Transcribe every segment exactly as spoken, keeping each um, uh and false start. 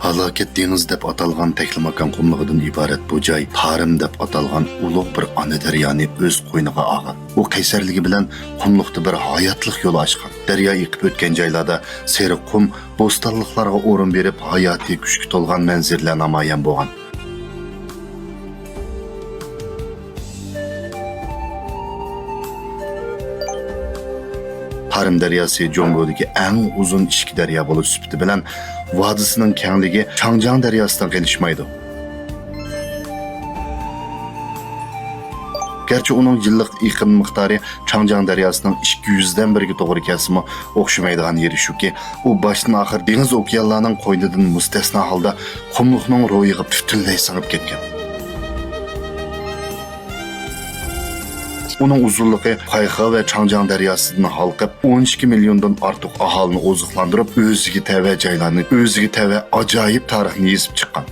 ھالاكەت دېڭىزى دەپ ئاتالغان تەكلىماكان قۇملۇقىدىن ئىبارەت بۇ جاي تارىم دەپ ئاتالغان ئۇلۇغ بىر ئانا دەريانى ئۆز قوينىغا ئالغان. ئۇ قەيسەرلىكى بىلەن قۇملۇقتا بىر ھاياتلىق يولى ئاچقان. دەريا ئېقىپ ئۆتكەن جايلاردا سېرىق قۇم، بوستانلىقلارغا ئورۇن بېرىپ، ھاياتىي كۈچكە تولغان مەنزىرىلەر نامايان بولغان. تارىم دەرياسى جۇڭگودىكى ئەڭ ئۇزۇن ئىچكى دەريا بولۇش سۈپىتى بىلەن ۋادىسىنىڭ كەڭلىكى چاڭجياڭ دەرياسىدىن قېلىشمايدۇ. گەرچە ئۇنىڭ يىللىق ئېقىن مىقدارى چاڭجياڭ دەرياسىنىڭ ئىككى يۈزدىن بىرىگە توغرا كەلسىمۇ، ئوخشىمايدىغان يېرى شۇكى، ئۇ باشتىن ئاخىر دېڭىز ئوكيانلارنىڭ قوينىدىن مۇستەسنا ھالدا قۇملۇقنىڭ روھىغا پۈتۈنلەي سىڭىپ كەتكەن. ئۇنىڭ ئۇزۇنلۇقى خەيخې ۋە چاڭجياڭ دەرياسىدىن ھالقىپ، ئون ئىككى مىليوندىن ئارتۇق ئاھالىنى ئوزۇقلاندۇرۇپ، ئۆزىگە تەۋە جايلارنى، ئۆزىگە تەۋە ئاجايىپ تارىخنى يېزىپ چىققان.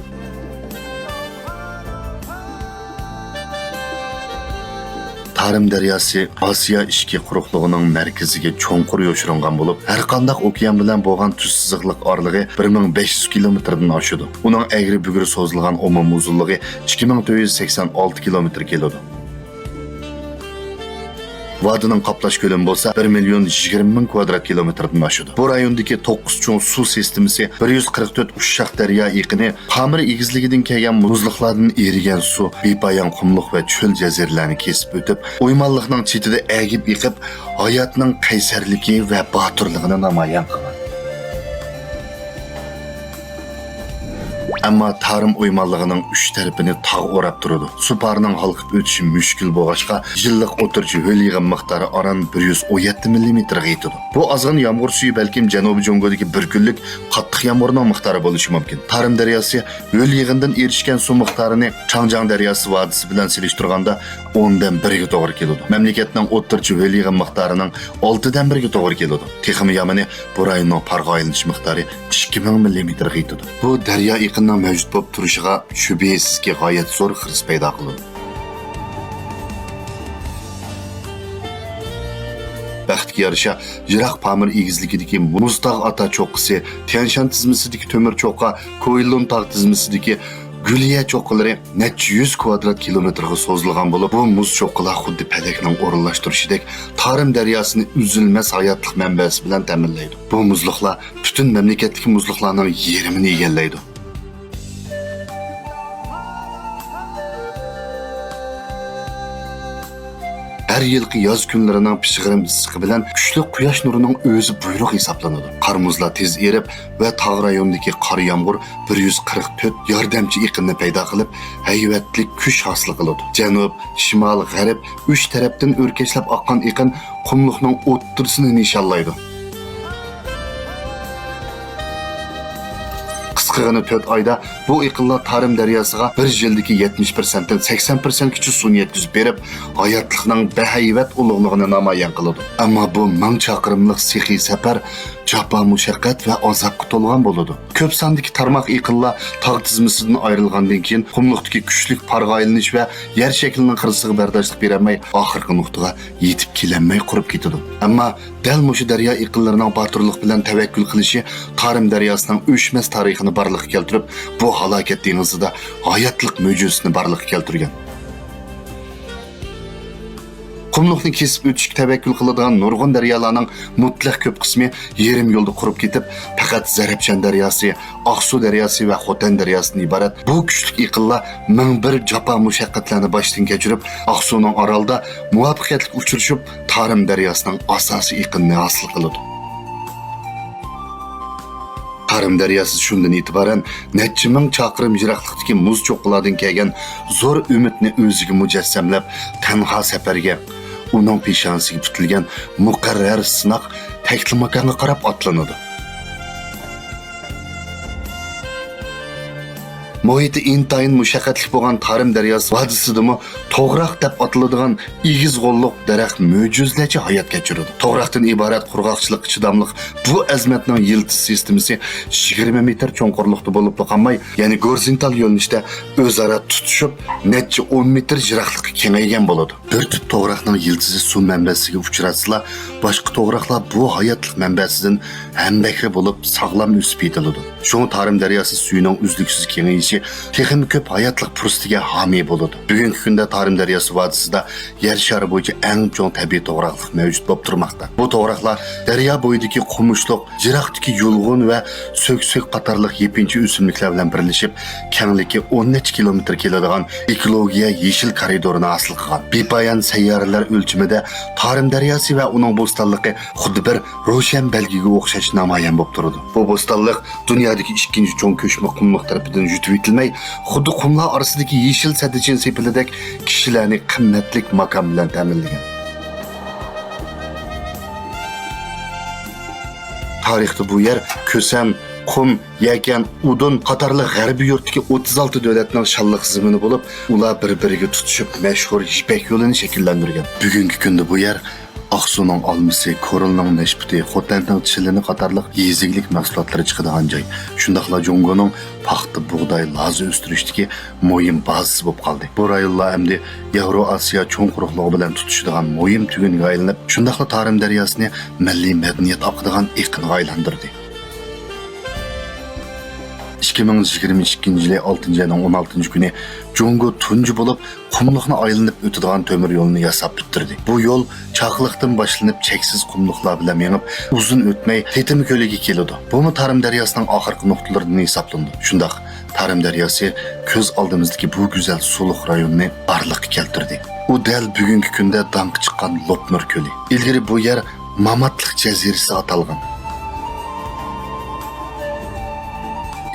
تارىم دەرياسى ئاسىيا ئىچكى قۇرۇقلۇقىنىڭ مەركىزىگە چوڭقۇر يوشۇرۇنغان بولۇپ، ھەرقانداق ئوكيان بىلەن بولغان تۈز سىزىقلىق ئارىلىقى بىر مىڭ بەش يۈز كىلومېتىردىن ئاشىدۇ. ئۇنىڭ ئەگرى-بۈگرى سوزۇلغان ئومۇمىي ئۇزۇنلۇقى ئىككى مىڭ تۆت يۈز سەكسەن ئالتە كىلومېتىر كېلىدۇ. ۋادىنىڭ قاپلاش كۆلىمى بولسا بىر مىليون يىگىرمە مىڭ كۋادرات كىلومېتىردىن ئاشىدۇ. بۇ رايوندىكى توققۇز چوڭ سۇ سىستېمىسى، بىر يۈز قىرىق تۆت ئۇششاق دەريا ئېقىنى، پامىر ئېگىزلىكىدىن كەلگەن مۇزلۇقلاردىن ئېرىگەن سۇ بىپايان قۇملۇق ۋە چۆل جەزىرىلەرنى كېسىپ ئۆتۈپ، ئويمانلىقنىڭ چېتىدە ئەگىپ ئېقىپ، ھاياتنىڭ قەيسەرلىكى ۋە باتۇرلۇقىنى نامايان قىلغان. ئەمما تارىم ئويمانلىقىنىڭ ئۈچ تەرىپىنى تاغ ئوراپ تۇرىدۇ. سۇ پارىنىڭ ھالقىپ ئۆتۈشى مۈشكۈل بولغاچقا، يىللىق ئوتتۇرىچە ھۆل يېغىن مىقدارى ئاران بىر يۈز ئون يەتتە مىللىمېتىرغا يېتىدۇ. بۇ ئازغىنە يامغۇر سۈيى بەلكىم جەنۇبىي جۇڭگودىكى بىر كۈنلۈك قاتتىق يامغۇرنىڭ مىقدارى بولۇشى مۇمكىن. تارىم دەرياسى ھۆل يېغىندىن ئېرىشكەن سۇ مىقدارىنى چاڭجياڭ دەرياسى ۋادىسى بىلەن سېلىشتۇرغاندا ئوندىن بىرگە توغرا كېلىدۇ. مەملىكەتنىڭ ئوتتۇرىچە ھۆل يېغىن مىقدارىنىڭ ئالتىدىن بىرگە توغرا كېلىدۇ. تېخىمۇ يامىنى، بۇ رايوننىڭ پارغا ئايلىنىش مىقدارى ئىككى مىڭ مىللىمېتىرغا يېتىدۇ. بۇ دەريا ئېقىنىنىڭ مەۋجۇت بولۇپ تۇرۇشىغا شۈبھىسىزكى غايەت زور خىرىس پەيدا قىلىدۇ. بەختكە يارىشا، يىراق پامىر ئېگىزلىكىدىكى مۇزتاغ ئاتا چوققىسى، تيەنشان تىزمىسىدىكى تۆمۈر چوققا، كويلۇن تاغ تىزمىسىدىكى گۈلىيە چوققىلىرى نەچچە يۈز كۋادرات كىلومېتىرغا سوزۇلغان بولۇپ، بۇ مۇز چوققىلار خۇددى پەلەكنىڭ ئورۇنلاشتۇرۇشىدەك تارىم دەرياسىنى ئۈزۈلمەس ھاياتلىق مەنبەسى بىلەن تەمىنلەيدۇ. بۇ مۇزلۇقلار پۈتۈن مەملىكەتتىكى مۇزلۇقلارنىڭ يېرىمىنى ئىگىلەيدۇ. ھەر يىلقى ياز كۈنلىرىنىڭ پىشغىرىم ئىسسىقى بىلەن كۈچلۈك قۇياش نۇرىنىڭ ئۆزى بۇيرۇق ھېسابلىنىدۇ. قار مۇزلار تېز ئېرىپ ۋە تاغ رايونىدىكى قار يامغۇر بىر يۈز قىرىق تۆت ياردەمچى ئېقىننى پەيدا قىلىپ، ھەيۋەتلىك كۈچ ھاسىل قىلىدۇ. جەنۇب، شىمال، غەرب ئۈچ تەرەپتىن ئۆركەشلەپ ئاققان ئېقىن قۇملۇقنىڭ ئوتتۇرىسىنى نىشانلايدۇ. قىسقىغىنە تۆت ئايدا بۇ ئېقىنلار تارىم دەرياسىغا بىر يىلدىكى يەتمىش پىرسەنتتىن سەكسەن پىرسەنتكىچە سۇنى يەتكۈزۈپ بېرىپ، ھاياتلىقنىڭ بەھەيۋەت ئۇلۇغلۇقىنى نامايان قىلىدۇ. ئەمما بۇ مىڭ چاقىرىملىق سېخىي سەپەر جاپا-مۇشەققەت ۋە ئازابقا تولغان بولىدۇ. كۆپ ساندىكى تارماق ئېقىنلار تاغ تىزمىسىدىن ئايرىلغاندىن كېيىن، قۇملۇقتىكى كۈچلۈك پارغا ئايلىنىش ۋە يەر شەكلىنىڭ خىرىسىغا بەرداشلىق بېرەلمەي، ئاخىرقى نۇقتىغا يېتىپ كېلەلمەي قۇرۇپ كېتىدۇ. ئەمما دەل مۇشۇ دەريا ئېقىنلىرىنىڭ باتۇرلۇق بىلەن تەۋەككۈل قىلىشى تارىم دەرياسىنىڭ ئۆچمەس تارىخىنى بارلىققا كەلتۈرۈپ، بۇ ھالاكەت دېڭىزىدا ھاياتلىق مۆجىزىسىنى بارلىققا كەلتۈرگەن. قۇملۇقنى كېسىپ ئۆتۈشكە تەۋەككۈل قىلىدىغان نۇرغۇن دەريالارنىڭ مۇتلەق كۆپ قىسمى يېرىم يولدا قۇرۇپ كېتىپ، پەقەت زەرەپشان دەرياسى، ئاقسۇ دەرياسى ۋە خوتەن دەرياسىدىن ئىبارەت بۇ كۈچلۈك ئېقىنلار مىڭ بىر جاپا-مۇشەققەتلەرنى باشتىن كەچۈرۈپ، ئاقسۇنىڭ ئارالدا مۇۋەپپەقىيەتلىك ئۇچرىشىپ، تارىم دەرياسىنىڭ ئاساسىي ئېقىنىنى ھاسىل قىلىدۇ. تارىم دەرياسى شۇندىن ئېتىبارەن نەچچە مىڭ چاقىرىم يىراقلىقتىكى مۇز چوققىلاردىن كەلگەن زور ئۈمىدنى ئۆزىگە مۇجەسسەملەپ، تەنھا سەپەرگە، ئۇنىڭ پېشانىسىگە پۈتۈلگەن مۇقەررەر سىناق تەكلىماكانغا قاراپ ئاتلىنىدۇ. مۇھىتى ئىنتايىن مۇشەققەتلىك بولغان تارىم دەرياسى ۋادىسىدىمۇ توغراق دەپ ئاتىلىدىغان ئېگىز غوللۇق دەرەخ مۆجىزىلەرچە ھايات كەچۈرىدۇ. توغراقتىن ئىبارەت قۇرغاقچىلىققا چىداملىق بۇ ئەزىمەتنىڭ يىلتىز سىستېمىسى يىگىرمە مېتىر چوڭقۇرلۇقتا بولۇپلا قالماي، يەنە گورىزونتال يۆنىلىشتە ئۆزئارا تۇتىشىپ، نەچچە ئون مېتىر يىراقلىققا كېڭەيگەن بولىدۇ. بىر تۈپ توغراقنىڭ يىلتىزى سۇ مەنبەسىگە ئۇچراتسىلا، باشقا توغراقلار بۇ ھاياتلىق مەنبەسىدىن ھەمبەھرە بولۇپ، ساغلام ئۆسۈپ يېتىلىدۇ. شۇڭا تارىم دەرياسى سۈيىنىڭ ئۈزلۈكسىز كېڭىيىشى تېخىمۇ كۆپ ھاياتلىق پۇرسىتىگە ھامىي بولىدۇ. بۈگۈنكى كۈندە تارىم دەرياسى ۋادىسىدا يەر شارى بويىچە ئەڭ چوڭ تەبىئىي توغراقلىق مەۋجۇت بولۇپ تۇرماقتا. بۇ توغراقلار دەريا بويىدىكى قومۇشلۇق، يىراقتىكى يۇلغۇن ۋە سۆكسۆك قاتارلىق يېپىنچا ئۆسۈملۈكلەر بىلەن بىرلىشىپ، كەڭلىكى ئون نەچچە كىلومېتىر كېلىدىغان ئېكولوگىيە يېشىل كارىدورىنى ھاسىل قىلغان. بىپايان سەييارىلەر ئۆلچىمىدە تارىم دەرياسى ۋە ئۇنىڭ بوستانلىقى خۇددى بىر روشەن بەلگىگە ئوخشاش نامايان بولۇپ تۇرىدۇ. بۇ بوستانلىق دۇنيادىكى ئىككىنچى چوڭ كۆچمە قۇملۇق تەرىپىدىن يۇتۇۋېتىلمەي، خۇددى قۇملار ئارىسىدىكى يېشىل سەددىچىن سېپىلىدەك كىشىلەرنى قىممەتلىك ماكان بىلەن تەمىنلىگەن. تارىختا بۇ يەر كۈسەن، قۇم، يەكەن، ئۇدۇن قاتارلىق غەربىي يۇرتتىكى ئوتتۇز ئالتە دۆلەتنىڭ شانلىق زېمىنى بولۇپ، ئۇلار بىر-بىرىگە تۇتىشىپ، مەشھۇر يىپەك يولىنى شەكىللەندۈرگەن. بۈگۈنكى كۈندە بۇ يەر ئاقسۇنىڭ ئالمىسى، كورلىنىڭ نەشپۈتى، خوتەندنىڭ چىلىنى قاتارلىق يېزا ئىگىلىك مەھسۇلاتلىرى چىقىدىغان جاي، شۇنداقلا جۇڭگونىڭ پاختا، بۇغداي، لازا ئۆستۈرۈشتىكى مۇھىم بازىسى بولۇپ قالدى. بۇ رايونلار ئەمدى ياۋرو ئاسىيا چوڭ قۇرۇقلۇقى بىلەن تۇتىشىدىغان مۇھىم تۈگۈنگە ئايلىنىپ، شۇنداقلا تارىم دەرياسىنى مىللىي مەدەنىيەت ئاقىدىغان ئېقىنغا ئايلاندۇردى. ئىككى مىڭ يىگىرمە ئىككىنچى يىلى ئالتىنچى ئاينىڭ ئون ئالتىنچى كۈنى جۇڭگو تۇنجى بولۇپ قۇملۇقنى ئايلىنىپ ئۆتىدىغان تۆمۈر يولىنى ياساپ پۈتتۈردى. بۇ يول چاقىلىقتىن باشلىنىپ، چەكسىز قۇملۇقلار بىلەن مېڭىپ، ئۇزۇن ئۆتمەي تېتىم كۆلىگە كېلىدۇ. بۇمۇ تارىم دەرياسىنىڭ ئاخىرقى نۇقتىلىرىدىن ھېسابلىنىدۇ. شۇنداق، تارىم دەرياسى كۆز ئالدىمىزدىكى بۇ گۈزەل سۇلۇق رايوننى بارلىققا كەلتۈردى. ئۇ دەل بۈگۈنكى كۈندە داڭقى چىققان لوپنۇر كۆلى. ئىلگىرى بۇ يەر ماماتلىق جەزىرىسى ئاتالغان.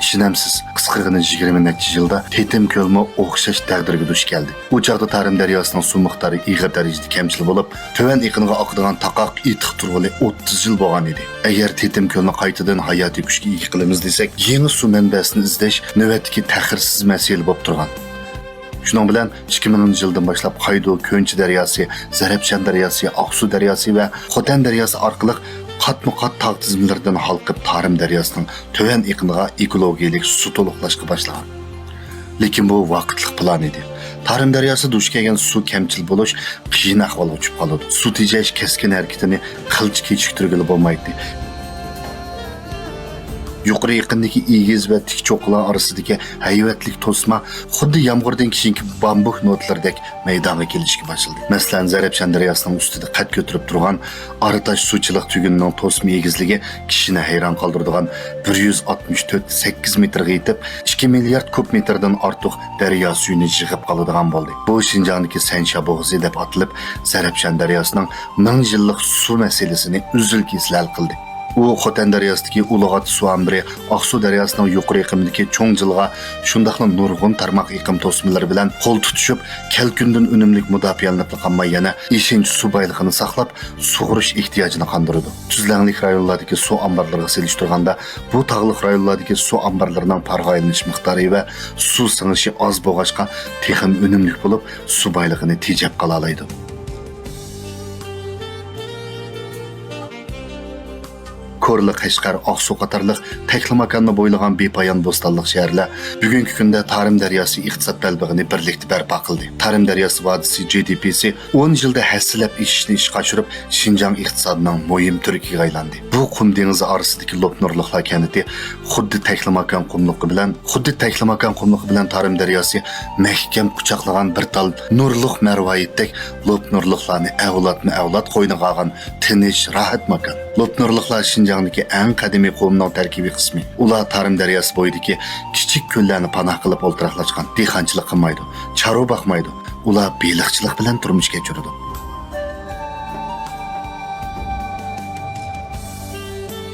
ئىشىنەمسىز، قىسقىغىنە يىگىرمە نەچچە يىلدا تېتىم كۆلمۇ ئوخشاش تەقدىرگە دۇچ كەلدى. ئۇ چاغدا تارىم دەرياسىنىڭ سۇ مىقدارى ئېغىر دەرىجىدە كەمچىل بولۇپ، تۆۋەن ئېقىنغا ئاقىدىغان تاقاق ئېتىق تۇرغىلى ئوتتۇز يىل بولغان ئىدى. ئەگەر تېتىم كۆلنى قايتىدىن ھاياتىي كۈچكە ئىگە قىلىمىز دېسەك، يېڭى سۇ مەنبەسىنى ئىزدەش نۆۋەتتىكى تەخىرسىز مەسىلە بولۇپ تۇرغان. شۇنىڭ بىلەن ئىككى مىڭىنچى يىلدىن باشلاپ خايدۇ، كۆنچى دەرياسى، زەرەپشان دەرياسى، ئاقسۇ دەرياسى ۋە خوتەن دەرياسى ئارقىلىق قاتمۇ قات تاغ تىزمىلىرىدىن ھالقىپ، تارىم دەرياسىنىڭ تۆۋەن ئېقىنىغا ئېكولوگىيەلىك سۇ تولۇقلاشقا باشلىغان. لېكىن بۇ ۋاقىتلىق پىلان ئىدى. تارىم دەرياسى دۇچ كەلگەن سۇ كەمچىل بولۇش قىيىن ئەھۋالغا چۈشۈپ قالىدۇ. سۇ تېجەش كەسكىن ھەرىكىتىنى قىلچە كېچىكتۈرگىلى بولمايتتى. يۇقىرى ئېقىندىكى ئېگىز ۋە تىك چوققىلار ئارىسىدىكى ھەيۋەتلىك توسما خۇددى يامغۇردىن كېيىنكى بامبۇك نوتىلىرىدەك مەيدانغا كېلىشكە باشلىدى. مەسىلەن، زەرەپشان دەرياسىنىڭ ئۈستىدە قەد كۆتۈرۈپ تۇرغان ئارىتاش سۇچىلىق تۈگۈنىنىڭ توسما ئېگىزلىكى كىشىنى ھەيران قالدۇرىدىغان بىر يۈز ئاتمىش تۆت سەككىز مېتىرغا يېتىپ، ئىككى مىليارد كۇب مېتىردىن ئارتۇق دەريا سۈيىنى يىغىپ ئالىدىغان بولدى. بۇ شىنجاڭدىكى سەنشيا بوغۇزى دەپ ئاتىلىپ، زەرەپشان دەرياسىنىڭ مىڭ يىللىق سۇ مەسىلىسىنى ئۈزۈل-كېسىل ھەل قىلدى. ئۇ خوتەن دەرياسىدىكى ئۇلۇغات سۇ ئامبىرى، ئاقسۇ دەرياسىنىڭ يۇقىرى ئېقىمىدىكى چوڭ جىلغا، شۇنداقلا نۇرغۇن تارماق ئېقىم توسمىلىرى بىلەن قول تۇتۇشۇپ، كەلكۈندىن ئۈنۈملۈك مۇداپىئەلىنىپلا قالماي، يەنە ئېشىنچ سۇ بايلىقىنى ساقلاپ، سۇغۇرۇش ئېھتىياجىنى قاندۇرىدۇ. تۈزلەڭلىك رايونلاردىكى سۇ ئامبارلىرىغا سېلىشتۇرغاندا، بۇ تاغلىق رايونلاردىكى سۇ ئامبارلىرىنىڭ پارغا ئايلىنىش مىقدارى ۋە سۇ سىڭىشى ئاز بولغاچقا، تېخىمۇ ئۈنۈملۈك بولۇپ، سۇ بايلىقىنى تېجەپ قالالايدۇ. كورلا، قەشقەر، ئاقسۇ قاتارلىق تەكلىماكاننى بويلىغان بىپايان بوستانلىق شەھەرلەر بۈگۈنكى كۈندە تارىم دەرياسى ئىقتىساد بەلبېغىنى بىرلىكتە بەرپا قىلدى. تارىم دەرياسى ۋادىسى جى دى پىسى ئون يىلدا ھەسسىلەپ ئېشىشنى ئىشقا ئاشۇرۇپ، شىنجاڭ ئىقتىسادىنىڭ مۇھىم تۈرىكىگە ئايلاندى. بۇ قۇم دېڭىزى ئارىسىدىكى لوپنۇرلۇقلار كەنتى خۇددى تەكلىماكان قۇملۇقى بىلەن، خۇددى تەكلىماكان قۇملۇقى بىلەن تارىم دەرياسى مەھكەم قۇچاقلىغان بىر تال نۇرلۇق مەرۋايىتتەك، لوپنۇرلۇقلارنى ئەۋلادمۇ ئەۋلاد قوينىغا ئالغان تىنچ، راھەت ماكان. لوپنۇرلۇقلار شىنجاڭدىكى ئەڭ قەدىمىي قوۋمنىڭ تەركىبىي قىسمى. ئۇلار تارىم دەرياسى بويىدىكى كىچىك كۆللەرنى پاناھ قىلىپ ئولتۇراقلاشقان. دېھقانچىلىق قىلمايدۇ، چارۋا باقمايدۇ. ئۇلار بېلىقچىلىق بىلەن تۇرمۇش كەچۈرىدۇ.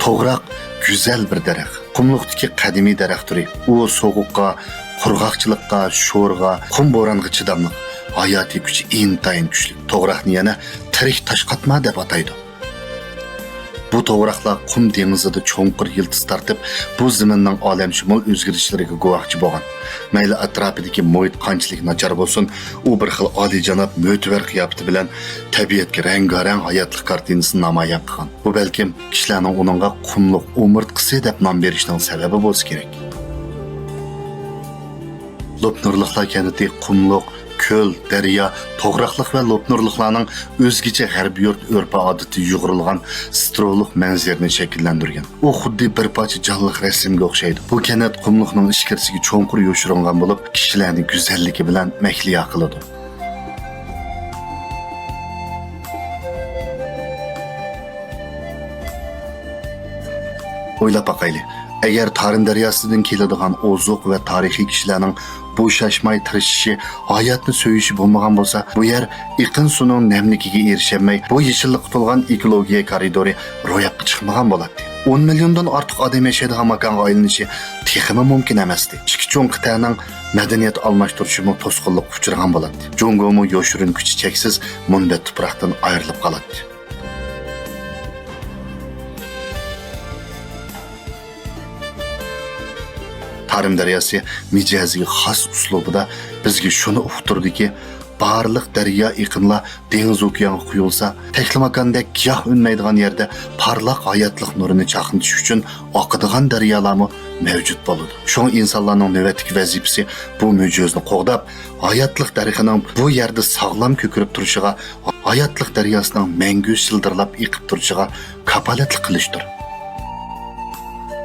توغراق گۈزەل بىر دەرەخ. قۇملۇقتىكى قەدىمىي دەرەخ تۈرى. ئۇ سوغۇققا، قۇرغاقچىلىققا، شورىغا، قۇم بورانغا چىداملىق. ھاياتىي كۈچى ئىنتايىن كۈچلۈك. توغراقنى يەنە تىرىك تاش قاتما دەپ ئاتايدۇ. بۇ توغراقلار قۇم دېڭىزىدا چوڭقۇر يىلتىز تارتىپ، بۇ زېمىننىڭ ئالەمشۇمۇل ئۆزگىرىشلىرىگە گۇۋاھچى بولغان. مەيلى ئەتراپىدىكى مۇھىت قانچىلىك ناچار بولسۇن، ئۇ بىر خىل ئالىيجاناب، مۆتىۋەر قىياپىتى بىلەن تەبىئەتكە رەڭگارەڭ ھاياتلىق كارتىنىسىنى نامايان قىلغان. بۇ بەلكىم كىشىلەرنىڭ ئۇنىڭغا قۇملۇق ئومۇرتقىسى دەپ نام بېرىشىنىڭ سەۋەبى بولسا كېرەك. لوپنۇرلۇقلار كەنتى قۇملۇق، كۆل، دەريا، توغراقلىق ۋە لوپنۇرلۇقلارنىڭ ئۆزگىچە غەربىي يۇرت ئۆرپ-ئادىتى يۇغۇرۇلغان سترولۇق مەنزىرىنى شەكىللەندۈرگەن. ئۇ خۇددى بىر پارچە جانلىق رەسىمگە ئوخشايدۇ. بۇ كەنت قۇملۇقنىڭ ئىچكىرىسىگە چوڭقۇر يوشۇرۇنغان بولۇپ، كىشىلەرنى گۈزەللىكى بىلەن مەھلىيا قىلىدۇ. ئويلاپ باقايلى، ئەگەر تارىم دەرياسىدىن كېلىدىغان ئوزۇق ۋە تارىخىي كىشىلەرنىڭ بوشاشماي تىرىشىشى، ھاياتنى سۆيۈشى بولمىغان بولسا، بۇ يەر ئېقىن سۇنىڭ نەملىكىگە ئېرىشەلمەي، بۇ يېشىللىققا تولغان ئېكولوگىيە كارىدورى روياپقا چىقمىغان بولاتتى. ئون مىليوندىن ئارتۇق ئادەم ياشايدىغان ماكانغا ئايلىنىشى تېخىمۇ مۇمكىن ئەمەستى. ئىككى چوڭ قىتئەنىڭ مەدەنىيەت ئالماشتۇرۇشىمۇ توسقۇنلۇققا ئۇچرىغان بولاتتى. جۇڭگومۇ يوشۇرۇن كۈچى چەكسىز مۇنبەت تۇپراقتىن ئايرىلىپ قالاتتى. تارىم دەرياسى مىجەزىگە خاس ئۇسلۇبىدا بىزگە شۇنى ئۇقتۇردىكى، بارلىق دەريا ئېقىنلار دېڭىز ئوكيانغا قۇيۇلسا، تەكلىماكاندەك گىياھ ئۈنمەيدىغان يەردە پارلاق ھاياتلىق نۇرىنى چاقنىتىش ئۈچۈن ئاقىدىغان دەريالارمۇ مەۋجۇت بولىدۇ. شۇڭا ئىنسانلارنىڭ نۆۋەتتىكى ۋەزىپىسى بۇ مۆجىزىنى قوغداپ، ھاياتلىق دەرىخىنىڭ بۇ يەردە ساغلام كۆكىرىپ تۇرۇشىغا، ھاياتلىق دەرياسىنىڭ مەڭگۈ شىلدىرلاپ ئېقىپ تۇرۇشىغا كاپالەتلىك قىلىشتۇر.